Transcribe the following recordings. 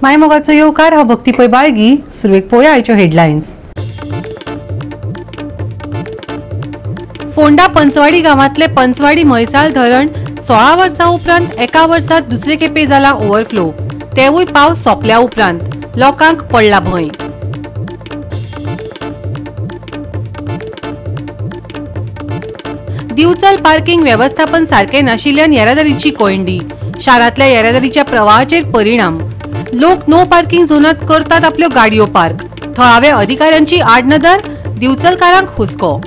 मायमोगाचो येवकार. हांव भक्ती पै बाळगी. सुरवेक पळोवया आयच्यो हेडलायन्स. फोंडा पंचवाडी गांवांतले पंचवाडी म्हैसाळ धरण 16 वर्सां उपरांत एका वर्सात दुसरे खेपे जाला ओव्हरफ्लो. तेवूय पावस सोंपल्या उपरांत लोकांक पडला भंय. दिवचल पार्किंग वेवस्थापन सारकें नाशिल्ल्यान येरादारीची कोयंडी. शारांतल्या येरादारीच्या प्रवाहाचेर परिणाम. लोक नो पार्किंग झोनात करतात आपल्यो गाडयो पार्क. थळाव्या अधिकाऱ्यांची आडनदर, दिवचलकारांक हुस्को.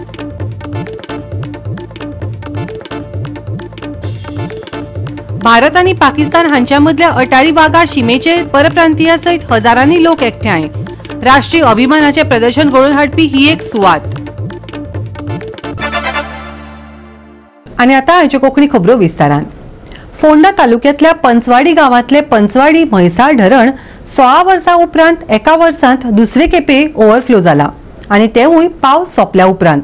भारत आनी पाकिस्तान हांच्या मदल्या अटारी वाघा शिमेचेर परप्रांतीया सयत हजारांनी लोक एकठांय. राष्ट्रीय अभिमानाचें प्रदर्शन घडोवन हाडपी ही एक सुवात. आनी आतां आयच्यो कोंकणी खबरो विस्तारान. फोंडा तालुक्यांतल्या पंचवाडी गांवांतले पंचवाडी म्हैसाळ धरण 16 वर्सां उपरांत एका वर्सांत दुसरे खेपे ओव्हरफ्लो जाला आनी तेवूय पावस सोंपल्या उपरांत.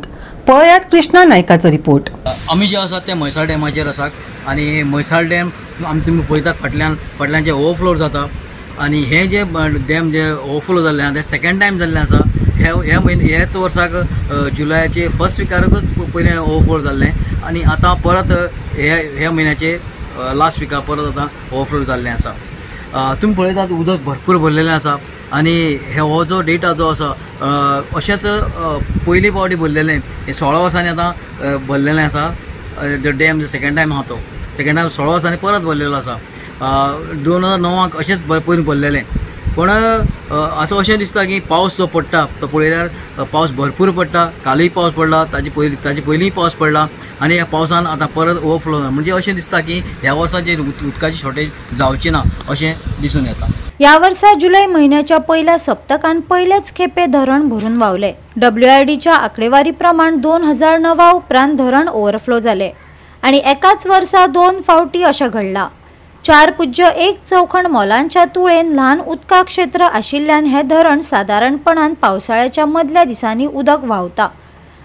पळयात कृष्णा नायकाचो रिपोर्ट. आमी जे आसात ते म्हैसाळ डॅमाचेर आसात आनी म्हैसाळ डॅम आमी तुमी पळयतात फाटल्यान फाटल्यान जे ओवरफ्लो जाता आनी हे जे डॅम जे ओवरफ्लो जाल्ले आसा ते सेकेंड टायम जाल्लें आसा. ह्या म्हयने ह्याच वर्साक जुलयाचे फर्स्ट विकारूच पयलें ओवरफ्लो जाल्लें आनी आतां परत ह्या म्हयन्याचे लास्ट विका परत आतां ओवरफ्लो जाल्लें आसा. तुमी पळयतात उदक भरपूर भरलेलें आसा आनी हो जो डेटा जो आसा अशेंच पयली पावटी भरलेलें हें 16 वर्सांनी आतां भरलेलें आसा. डॅम सेकेंड टायम आहा तो सेकेंड टायम 16 वर्सांनी परत भरलेलो आसा. 2009 अशेंच पयलीं भरलेलें. पूण आतां अशें दिसता की पावस जो पडटा तो पळयल्यार पावस भरपूर पडटा. कालूय पावस पडला, ताजे पयलींय पावस पडला आनी ह्या पावसान आतां परत ओवरफ्लो जाला. म्हणजे अशें दिसता की ह्या वर्सा जे उदकाची शॉर्टेज जावची ना अशें दिसून येता. ह्या वर्सा जुलय म्हयन्याच्या पयल्या सप्तकान पयलेच खेपे धरण भरून व्हांवले. डब्ल्यूआरडीच्या आंकडेवारी प्रमाण 2009 उपरांत धरण ओव्हरफ्लो जाले आनी एकाच वर्सा 2 फावटी अशें घडलां. 4.1 चौखण मोलांच्या तुळेन ल्हान उदका क्षेत्र आशिल्ल्यान हें धरण सादारणपणान पावसाळ्याच्या मदल्या दिसांनी उदक व्हांवता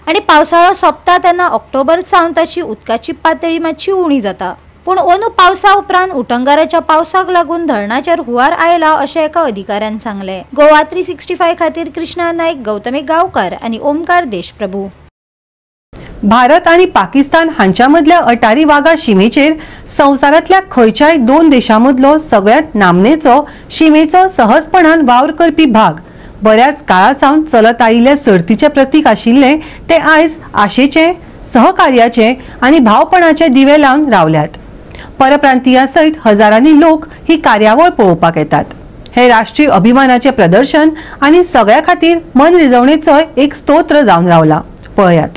आनी पावसाळो सोंपता तेन्ना ऑक्टोबर सावन ताची उदकाची पातळी मातशी उणी जाता. पूण अंदू पावसा उपरांत उटंगाराच्या पावसाक लागून धरणाचेर हुंवार आयला अशें एका अधिकाऱ्यान सांगलें. गोवा 365 खातीर कृष्णा नायक, गौतमी गांवकार आनी ओमकार देशप्रभू. भारत आनी पाकिस्तान हांच्या मदल्या अटारी वाघा शिमेचेर संवसारांतल्या खंयच्याय 2 देशां मदलो सगळ्यांत नामनेचो शिमेचो सहजपणान वावर करपी भाग बऱ्याच काळा सावन चलत आयिल्ल्या सर्तीचें प्रतीक आशिल्लें ते आयज आशेचें, सहकार्याचें आनी भावपणाचे दिवे लावन रावल्यात. परप्रांतीया सयत हजारांनी लोक ही कार्यावळ पळोवपाक येतात. हे राष्ट्रीय अभिमानाचें प्रदर्शन आनी सगळ्या खातीर मनरिजवणेचोय एक स्तोत्र जावन रावला. पळयात.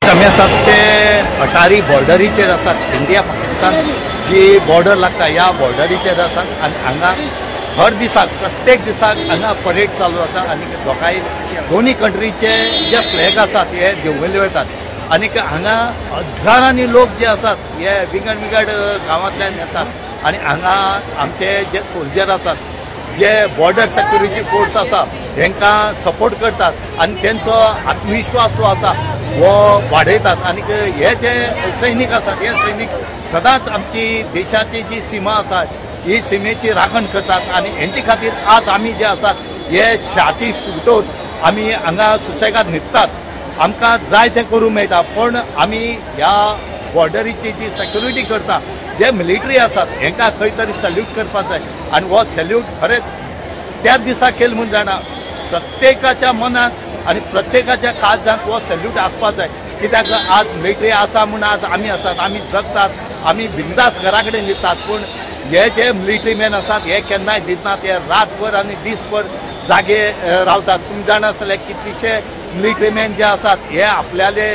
आमी आसात ते अटारी बॉर्डरीचेर आसात. इंडिया पाकिस्तान जी बॉर्डर लागता ह्या बॉर्डरीचेर आसात आनी हांगा हर दिसाक प्रत्येक दिसाक हांगा परेड चालू जाता आनी लोकांय दोनी कंट्रीचे जे फ्लॅग आसात हे देंवयले वतात आनी हांगा हजारांनी लोक जे आसात हे विंगड विंगड गांवांतल्यान येतात आनी हांगा आमचे जे सोल्जर आसात जे बॉर्डर सेक्युरिटी फोर्स आसा हेंकां सपोर्ट करतात आनी तेंचो आत्मविश्वास जो आसा हो वाडयतात. आनी हे जे सैनीक आसात हे सैनीक सदांच आमची देशाची जी सीमा आसा ही सिमेची राखण करतात आनी हेंचे खातीर आज आमी जे आसात हे छाती फुटोवन आमी हांगा सुसेगाद न्हिदतात. आमकां जाय तें करूंक मेळटा, पूण आमी ह्या बॉर्डरीची जी सेक्युरिटी करता जे मिलिटरी आसात हेंकां खंय तरी सॅल्यूट करपाक जाय आनी हो सॅल्यूट खरेंच त्याच दिसा केल म्हूण जाणा प्रत्येकाच्या मनात आनी प्रत्येकाच्या काळजांत हो सॅल्यूट आसपाक जाय. कित्याक आज मिलिटरी आसा म्हूण आज आमी आसात, आमी जगतात, आमी बिंदास घरा कडेन न्हिदतात. पूण हे जे मिलिटरी मॅन आसात हे केन्नाय न्हिदनात, हे रातभर आनी दीसभर जागे रावतात. तुमी जाणा आसतले कितलेशे मिलिटरी मॅन जे आसात हे आपल्याले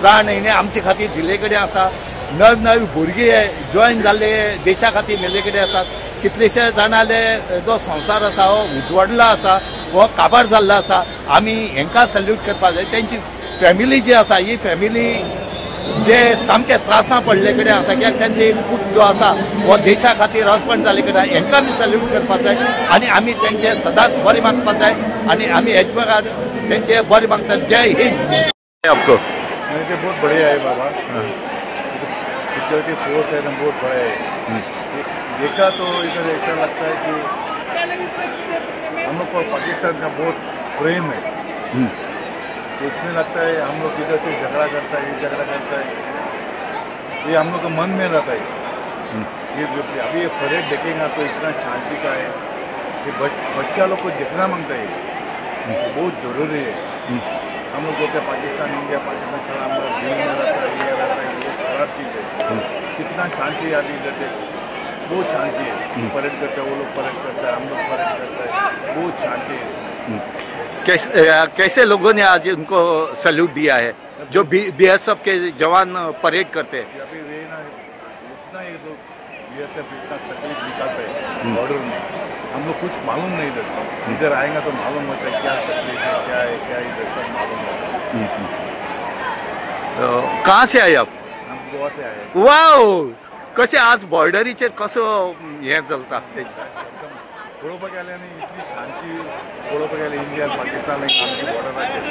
प्राण हेणे आमचे खातीर दिल्ले कडेन आसा. नवी नवी भुरगीं जॉयन जाल्ले देशा खातीर मेल्ले कडेन आसात. कितलेशे जाणाले जो संवसार आसा हो उजवाडला आसा, हो काबार जाल्लो आसा. आमी हेंकां सॅल्यूट करपाक जाय. तेंची फॅमिली जी आसा ही फॅमिली जे सामके त्रासां पडले कडेन आसा, कित्याक तेंचे एक पूत जो आसा हो देशा खातीर अर्पण जाल्ले कडेन, हेंकां आमी सॅल्यूट करपाक जाय आनी आमी तेंचे सदांच बरें मागपाक जाय आनी आमी हेच बगर तेंचे बरें मागतात. जय हिंद. आपको बहुत बढ़िया है बाबा, सिक्योरिटी फोर्स है ना, बहुत बड़ा है. देखा तो इधर ऐसा लगता है कि हम लोग को पाकिस्तान का बहुत प्रेम है, तो इसमें लगता है हम लोग इधर से झगड़ा करता है, ये झगड़ा करता है, ये हम लोग का मन में रहता है. ये अभी ये परेड देखेंगे तो इतना शांति का है कि बच्चा लोग को देखना मांगता है, बहुत ज़रूरी है. हम लोग बोलते हैं पाकिस्तान इंडिया पाकिस्तान खड़ा, हम लोग दिल में रहता है, ये रहता है, बहुत खराब चीज़ है. कितना शांति आती इधर से, बहुत शांति है. परेड करता है वो लोग, परेड करता है हम लोग, परेड करता है, बहुत शांति है इसमें. कैसे लोगों ने आज उनको सैल्यूट दिया है जो बीएसएफ के जवान परेड करते हैं? अभी वे ना इतना ये लोग बीएसएफ इतना तकलीफ निकालते हैं बॉर्डर में, हम लोग कुछ मालूम नहीं रहता. इधर आएगा तो मालूम होता है क्या तकलीफ है, क्या है क्या इधर सब मालूम होता है. कहाँ से आए आप? हम गोवा से आए. वाव, कशें आज बॉर्डरीचेर कसो हें चलता पळोवपाक गेल्यार न्ही इतली शांती पळोवपाक गेल्यार इंडिया पाकिस्तान आमची बॉर्डराचेर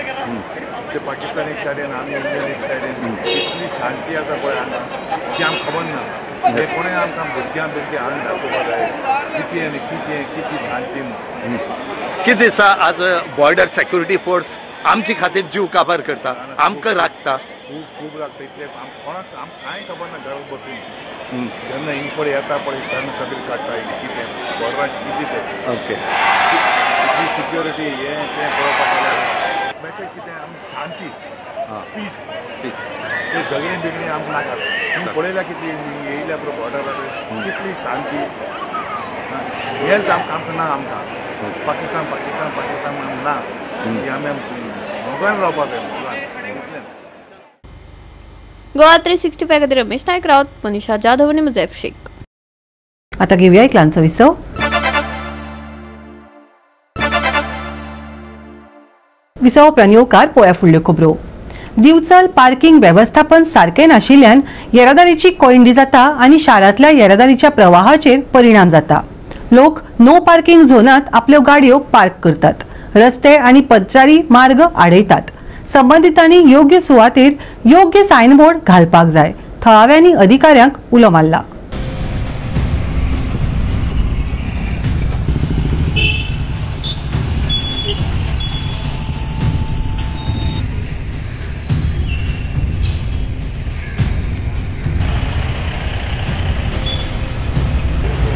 ते पाकिस्तान एक सायडीन आमी इंडियन एक सायडीन इतली शांती आसा पळय हांगा की आमकां खबर ना. हे कोणें आमकां भुरग्यां बिरग्यां हाडून दाखोवपाक जाय कितें आनी कितें कितली शांती म्हूण. कितें दिसा आज बॉर्डर सेक्युरिटी फोर्स आमचे खातीर जीव काबार करता, आमकां राखता, खूब खूब राखता. इतले कोणाक आमकां कांय खबर ना घरात बसून जेन्ना हिंग पळय येता पळय तेन्ना सगळें काडटा कितें बॉर्डराचें कितें तें. ओके, इतली सिक्युरिटी हें तें पळोवपाक गेल्यार मेसेज कितें आमी शांती पीस पीस ते झगडीं बिगडीं आमकां नाका. तुमी पळयल्या कितली येयल्या पळय बॉर्डरार कितली शांती. हेंच आमकां आमकां ना, आमकां पाकिस्तान पाकिस्तान पाकिस्तान म्हणून ना, हें आमी मोगान रावपाक जाय मोगान. गोवा 365 खातीर रमेश नायक राऊत, मनीषा जाधव आनी मुजैफ शेख. आता घेऊया एक ल्हानसो विसव. विसव उपरांत येवकार पळोवया फुडल्यो खबरो. दिवचल पार्किंग वेवस्थापन सारकें नाशिल्ल्यान येरादारीची कोयंडी जाता आनी शारांतल्या येरादारीच्या प्रवाहाचेर परिणाम जाता. लोक नो पार्किंग झोनांत आपल्यो गाडयो पार्क करतात, रस्ते आनी पदचारी मार्ग आडयतात. संबंदितांनी योग्य सुवातेर योग्य सायनबोर्ड घालपाक जाय, थळाव्यांनी अधिकाऱ्यांक उलो मारला.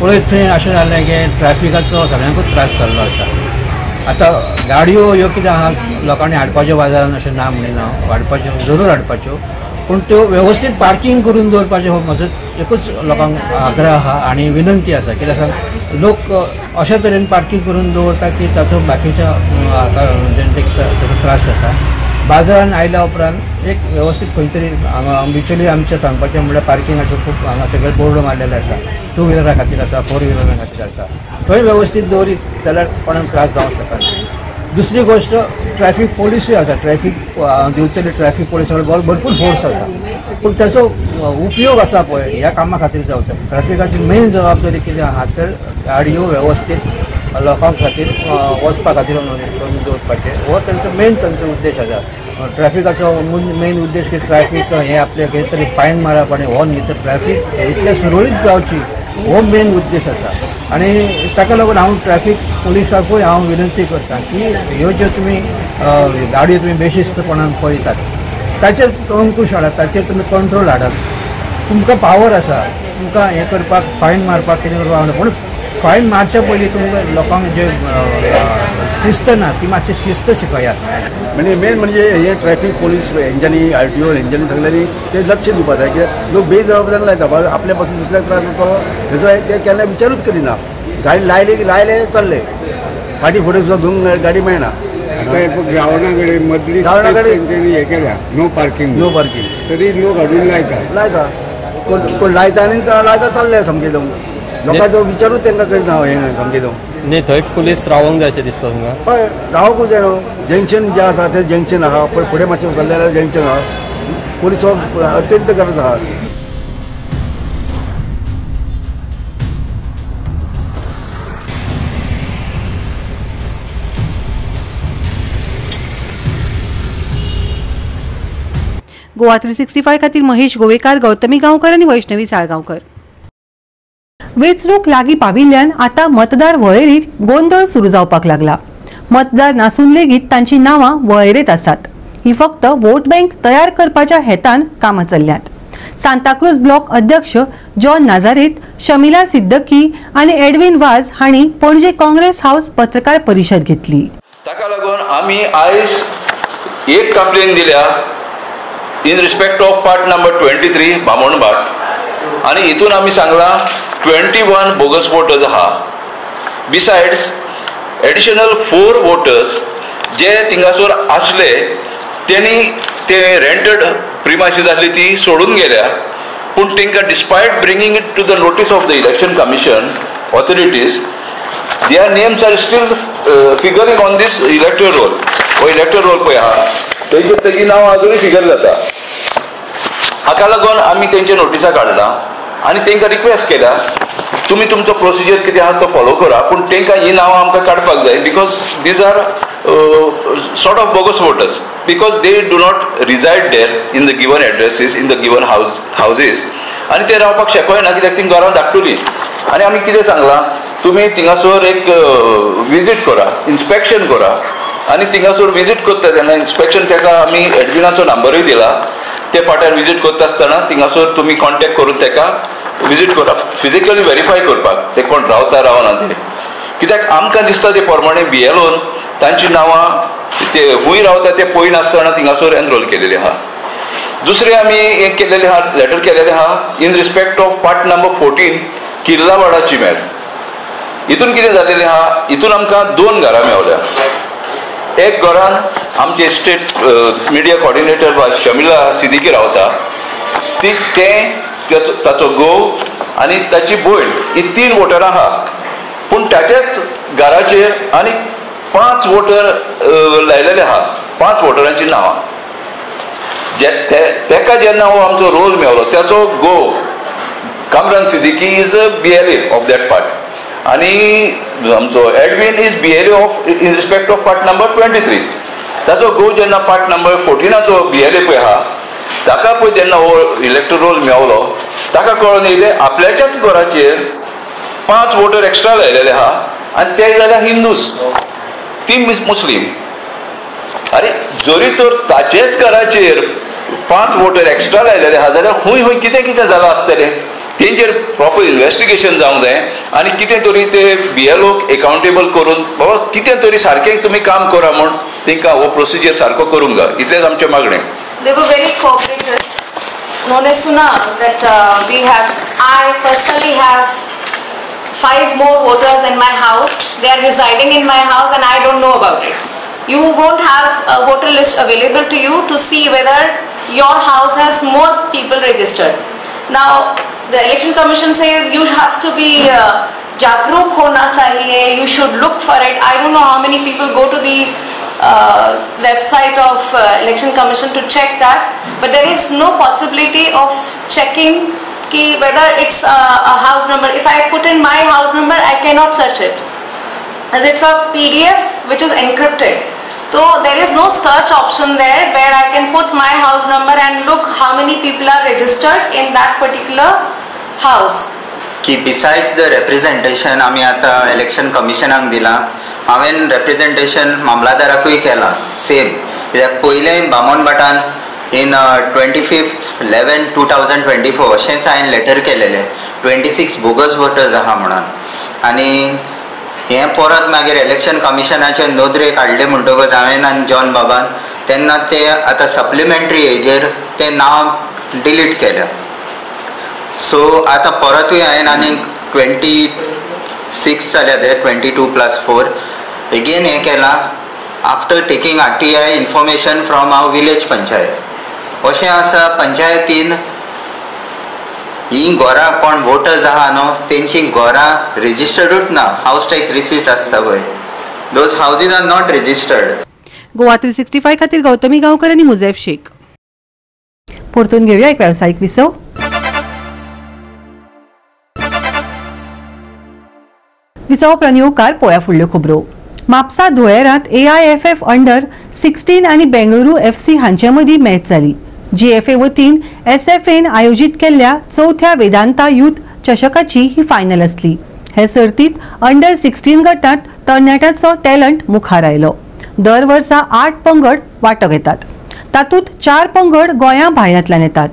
पळयत थंय अशें जालें की ट्रॅफिकाचो सगळ्यांकूच त्रास जाल्लो आसा. आतां गाडयो ह्यो कितें आहा लोकांनी हाडपाच्यो बाजारान अशें ना म्हणिना, हाडपाच्यो जरूर हाडपाच्यो, पूण त्यो वेवस्थीत पार्किंग करून दवरपाच्यो हो म्हजो एकूच लोकांक आग्रह आहा आनी विनंती आसा. कित्याक सांग, लोक अशे तरेन पार्किंग करून दवरता की ताचो बाकीच्या जनतेक ताचो त्रास जाता. बाजारान आयल्या उपरांत एक व्यवस्थीत खंय तरी हांगा म्युच्युअली आमचें सांगपाचें म्हणल्यार पार्किंगाच्यो खूब हांगा सगळे बोर्ड मारलेले आसा, टू व्हिलरा खातीर आसा, फोर व्हिलरा खातीर आसा, थंय वेवस्थीत दवरीत जाल्यार कोणाक त्रास जावंक शकना. दुसरी गोश्ट ट्रॅफीक पोलिसूय आसा, ट्रॅफीक दिवचले ट्रॅफीक पोलिसां भरपूर फोर्स आसा, पूण ताचो उपयोग आसा पळय ह्या कामा खातीर जावचो. ट्रॅफिकाची मेन जबाबदारी कितें आहा तर गाडयो वेवस्थीत लोकां खातीर वचपा खातीर करून दवरपाचें हो तांचो मेन तांचो उद्देश आसा. ट्रॅफिकाचो मेन उद्देश की ट्रॅफिक हें आपल्या कितें तरी फायन मारप आनी हो न्ही, तर ट्रॅफिक इतलें सुरळीत जावची हो मेन उद्देश आसा. आनी ताका लागून हांव ट्रॅफिक पुलिसाकूय हांव विनंती करता की ह्यो ज्यो तुमी गाडयो तुमी बेशिस्तपणान पळयतात ताचेर अंकूश हाडात, ताचेर तुमी कंट्रोल हाडात. तुमकां पावर आसा, तुमकां हें करपाक फायन मारपाक कितें करपाक, पूण फायन मारच्या पयलीं तुमकां लोकांक जे शिस्त ना ती मातशी शिस्त शिकयात. म्हणजे मेन म्हणजे हे ट्रॅफिक पोलीस हेंच्यांनी आर टी ओ हेंच्यांनी सगळ्यांनी ते लक्ष दिवपाक जाय कित्याक लोक बेजबाबदार लायता, आपल्या पासून दुसऱ्याक त्रास जातलो हेजो ते केन्ना विचारूच करिना. गाडी लायली की लायले चल्ले, फाटीं फुडें सुद्दां घेवंक गाडी मेळना. आतां ग्रावंडा कडेन मदली ग्रावंडा कडेन तेंच्यांनी हें केल्या नो पार्किंग, नो पार्किंग तरी लोक हाडून लायता लायता, कोण कोण लायता आनी लायता चल्ले सामकें जावन लोकांचो विचारूच तांकां करिना हें सामकें जावन. न्ही थंय पुलीस रावोंक जाय अशें दिसता तुमकां? हय, रावोंकूच जाय न्हू. जंक्शन जें आसा तें जंक्शन आहा, पळय फुडें मातशें चल्लें जाल्यार जंक्शन आहा, पुलीस अत्यंत गरज आहा. गोवा 365 खातीर महेश गोवेकार, गौतमी गांवकर आनी वैष्णवी साळगांवकर. वेंचणूक लागीं पाविल्ल्यान आतां मतदार वळेरीत गोंदळ सुरू जावपाक लागला. मतदार नासून लेगीत तांची नांवां वळेरेंत आसात. ही फक्त वोट बँक तयार करपाच्या हेतान कामां चल्ल्यात. सांताक्रूज ब्लॉक अध्यक्ष जॉन नाझारेत, शमिला सिद्दकी आनी एडविन वाज हांणी पणजे काँग्रेस हाऊस पत्रकार परिशद घेतली. ताका लागून आमी आयज एक कंप्लेन दिल्या in respect of part number 23 Bamonbhat, आनी हितून आमी सांगलां 21 बोगस वोटर्स आहा. बिसायड्स एडिशनल 4 वोटर्स जे थिंगासर आसले तेणी ते रेंटेड प्रिमायसीस आसली ती सोडून गेल्या, पूण तांकां despite bringing it to the notice of the election commission authorities their names are still figuring on this electoral roll. हो इलेक्टोरल रोल पळय आहा तेजे तेजी नांव आजुनूय फिगर जाता. हाका लागून आमी तेंचे नोटिसां काडलां आनी तांकां रिक्वेस्ट केल्या तुमी तुमचो प्रोसिजर कितें आहा तो फॉलो करा, पूण तांकां ही नांवां आमकां काडपाक जाय because these are sort of bogus voters because they do not reside there in the given addresses in the given houses आनी ते रावपाक शकना कित्याक ती घरां धाकटुलीं. आनी आमी कितें सांगलां तुमी थिंगासर एक विजीट करा, इन्स्पेक्शन करा, आनी थिंगासर विजीट करता तेन्ना इन्स्पेक्शन ताका आमी एडमिनाचो नंबरूय दिला, ते पाट्यार विजीट करता आसतना थिंगासर तुमी कॉन्टेक्ट करून ताका विजीट करा, फिजिकली वेरीफाय करपाक ते कोण रावता रावना ते, कित्याक आमकां दिसता ते प्रमाणे बी एल ओन तांची नांवां ते खंय रावता ते पळयनासतना थिंगासर एनरोल केलेले आहा. दुसरें आमी एक केलेलें आहा, लेटर केलेलें आहा in respect of part number 14 Kirlawada Chimer. हितून कितें जालेलें आहा, हितून आमकां 2 घरां मेवल्या. एक घरान आमचे state media coordinator Shamila Siddiqui रावता, ती तें ताचो घोव आनी ताची भयण ही 3 वोटरां आहा, पूण ताच्याच घराचेर आनी 5 वोटर लायलेले आहा, 5 वोटरांची नांवां. तेका जेन्ना हो आमचो रोल मेवलो ताचो घोव Kamran Siddiqui is a B L A of that part आनी आमचो Edwin is B L A of in respect of part number 23. ताचो घोव जेन्ना part number 14 B L A पळय आहा ताका पळय जेन्ना हो इलेक्टोरल रोल मेवलो ताका कळोन येयलें आपल्याच्याच घराचेर 5 वोटर एक्स्ट्रा लायलेले आहा आनी ते जाल्यार हिंदूस, ती मुस्लीम. आरे जरी तर ताचेच घराचेर 5 वोटर एक्स्ट्रा लायलेले आहा जाल्यार खूंय खूंय कितें कितें जालां आसतलें, तेंचेर प्रॉपर इन्वेस्टिगेशन जावंक जाय आनी कितें तरी ते बी एल ओक एकाउंटेबल करून बाबा कितें तरी सारकें तुमी काम करा म्हूण तांकां हो प्रोसिजर सारको करूंक जाय, इतलेंच आमचें मागणें. They were very cooperative. उन्होंने सुना that we have, I personally have 5 more voters in my house. They are residing in my house and I don't know about it. You won't have a voter list available to you to see whether your house has more people registered. Now, the Election Commission says you have to be jagruk hona chahiye, you should look for it. I don't know how many people go to the website of Election Commission to check that, but there is no possibility of checking ki whether it's a house number. If I put in my house number, I cannot search it. As it's a PDF which is encrypted. So there is no search option there where I can put my house number and look how many people are registered in that particular house. की besides the representation आमी आतां election कमिशनाक दिलां, हांवें representation मामलादाराकूय केलां same, कित्याक पयलें बामणभाटान in 25/11/2024 अशेंच हांवें लेटर केलेलें 26 बोगस वोटर्स आहा म्हणून. आनी हें परत मागीर इलेक्शन कमिशनाचे नदरेक हाडलें म्हणटकच हांवें आनी जॉन बाबान तेन्ना ते आतां सप्लिमेंट्री हेजेर तें नांव डिलीट केलें. सो आतां परतूय हांवें आनीक 26 जाल्या ते 22+4 एगेन हें केलां after taking RTI information from our village panchayat. अशें आसा पंचायतीन हीं घरां कोण वोटर्स आहा न्हू तेंची घरां रजिस्टर्डूच ना, हावस टॅक्स रिसीट आसता पळय, those houses are not registered. Goa 365 खातीर गौतमी गांवकर आनी मुजैफ शेख. परतून घेवया एक वेवसायीक विसव. विसव प्रनियोकार पोळ्या फुडल्यो खबरो. म्हापसा धुळेरांत AIFF under 16 आनी बेंगळुरू FC हांचे मदीं मॅच जाली. GFA वतीन SFAन आयोजीत केल्ल्या चवथ्या वेदांता यूथ चषकाची ही फायनल आसली. हे सर्तीत अंडर 16 गटांत तरणाट्यांचो टॅलंट मुखार आयलो. दर वर्सा 8 पंगड वांटो घेतात, तातूंत 4 पंगड गोंया भायरांतल्यान येतात.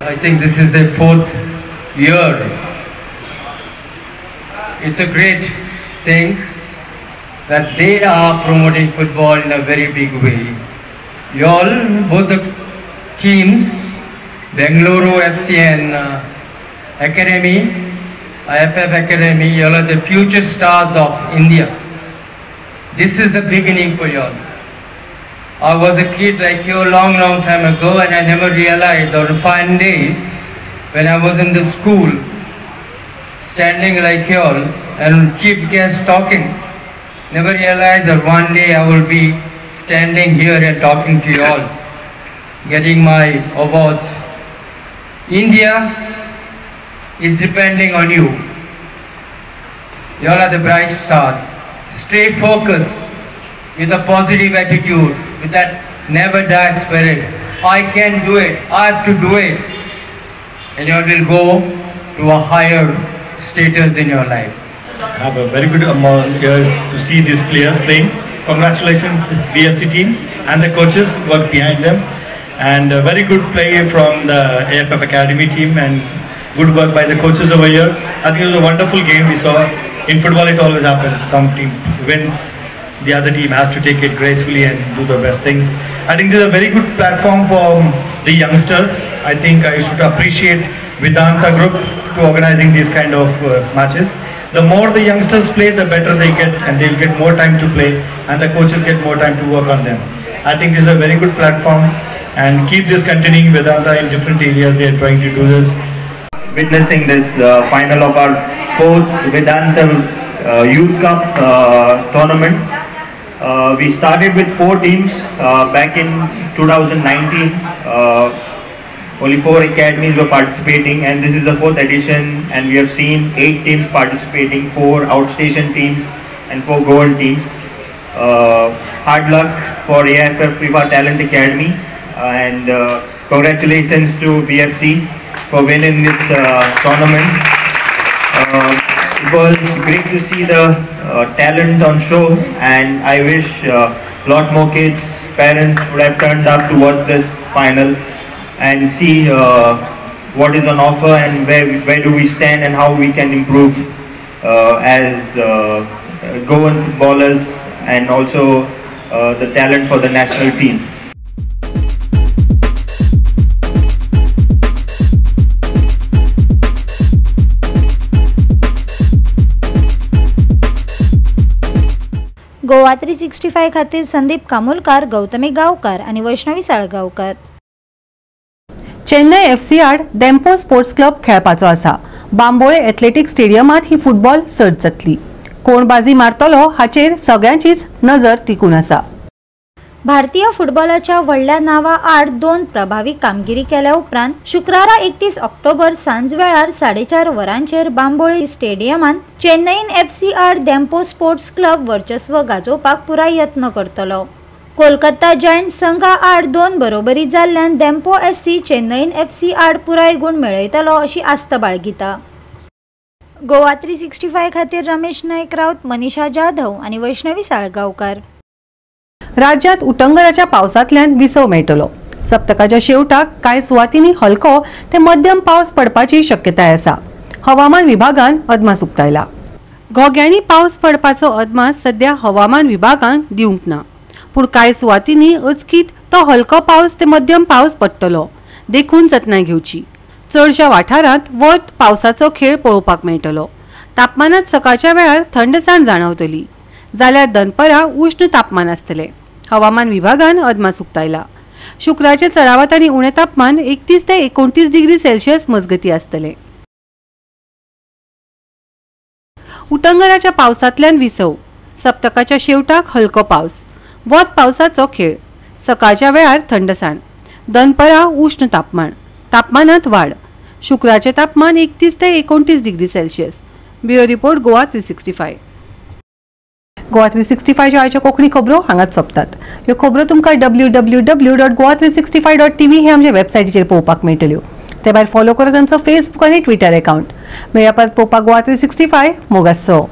I think this is their 4th year. It's a great thing that they are promoting football in a very big way. You all, both the teams, Bengaluru FC and Academy, IFF Academy, you all are the future stars of India. This is the beginning for you all. I was a kid like you a long, long time ago, and I never realized on a fine day when I was in the school, standing like you all and chief guest talking, never realized that one day I will be standing here and talking to you all, getting my awards. India is depending on you. You all are the bright stars. Stay focused with a positive attitude, with that never die spirit. I can do it, I have to do it. And you all will go to a higher status in your lives. I have a very good amount here to see these players playing. Congratulations BFC team and the coaches who work behind them. And a very good play from the AFF Academy team and good work by the coaches over here. I think it was a wonderful game we saw. In football it always happens, some team wins, the other team has to take it gracefully and do the best things. I think this is a very good platform for the youngsters. I think I should appreciate Vedanta Group to organizing these kind of matches. The more the youngsters play, the better they get, and they'll get more time to play, and the coaches get more time to work on them. I think this is a very good platform, and keep this continuing. Vedanta in different areas, they are trying to do this. Witnessing this final of our 4th Vedanta Youth Cup tournament. We started with 4 teams back in 2019. Only 4 academies were participating, and this is the 4th edition, and we have seen 8 teams participating, 4 outstation teams and 4 Goan teams. Hard luck for AIFF FIFA Talent Academy, and congratulations to BFC for winning this tournament. It was great to see the talent on show, and I wish a lot more kids, parents would have turned up to watch this final and see what is on offer and where do we stand and how we can improve as Goan footballers and also the talent for the national team. Goa 365 खातीर संदीप कामुलकार, गौतमी गांवकार आनी Vaishnavi Salgaonkar. Chennai FC आड Dempo sports club खेळपाचो आसा. Bambolim athletic स्टेडियमांत ही football सर्त जातली. कोण बाजी मारतलो हाचेर सगळ्यांचीच नजर तिकून आसा. भारतीय फुटबॉलाच्या व्हडल्या नांवा आड 2 प्रभावी कामगिरी केल्या उपरांत शुक्रारा 31 ऑक्टोबर सांजवेळार 4:30 वरांचेर बांबोळे स्टेडियमांत चेन्नईन एफसी आड डेम्पो स्पोर्ट्स क्लब वर्चस्व गाजोवपाक पुराय यत्न करतलो. कोलकाता जायंट्स संघा आड 2 बरोबरी जाल्ल्यान डेम्पो एससी चेन्नईन एफसी आड पुराय गूण मेळयतलो अशी आस्त बाळगिता. गोवा 365 खातीर रमेश नायक राऊत, मनीषा जाधव आनी वैष्णवी साळगांवकार. राज्यात उटंगराच्या पावसांतल्यान विसव मेळटलो. सप्तकाच्या शेवटाक कांय सुवातींनी हलको ते मध्यम पावस पडपाची शक्यताय आसा. हवामान विभागान अदमास उक्तायला. घोग्यांनी पावस पडपाचो अदमास सध्या हवामान विभागान दिवंक ना, पूण कांय सुवातींनी अचकीत तो हलको पावस ते मध्यम पावस पडटलो, देखून जतनाय घेवची. चडशा वाठारांत वत पावसाचो खेळ पळोवपाक मेळटलो. तापमानात सकाळच्या वेळार थंडसाण जाणवतली, जाल्यार दनपरां उश्ण तापमान आसतलें. हवामान विभागान अदमास उक्तायला. शुक्राचे चडावत आनी उणें तापमान 31 ते 29 डिग्री सेल्सियस मजगती आसतलें. उटंगराच्या पावसांतल्यान विसव. सप्तकाच्या शेवटाक हलको पावस, वत पावसाचो खेळ. सकाळच्या वेळार थंडसाण, दनपरां उश्ण तापमान, तापमानात वाड. शुक्राचें तापमान 31 ते 29 degree Celsius. Bureau report, Goa 365. Goa 365 आयच्या कोंकणी खबरो हांगाच सोंपतात. ह्यो खबरो तुमकां www.goa365.tv हे आमच्या वेबसायटीचेर पळोवपाक मेळटल्यो. ते भायर फॉलो करात आमचो फेसबूक आनी ट्विटर अकाउंट. मेळया परत पळोवपाक गोवा 365. मोगासो.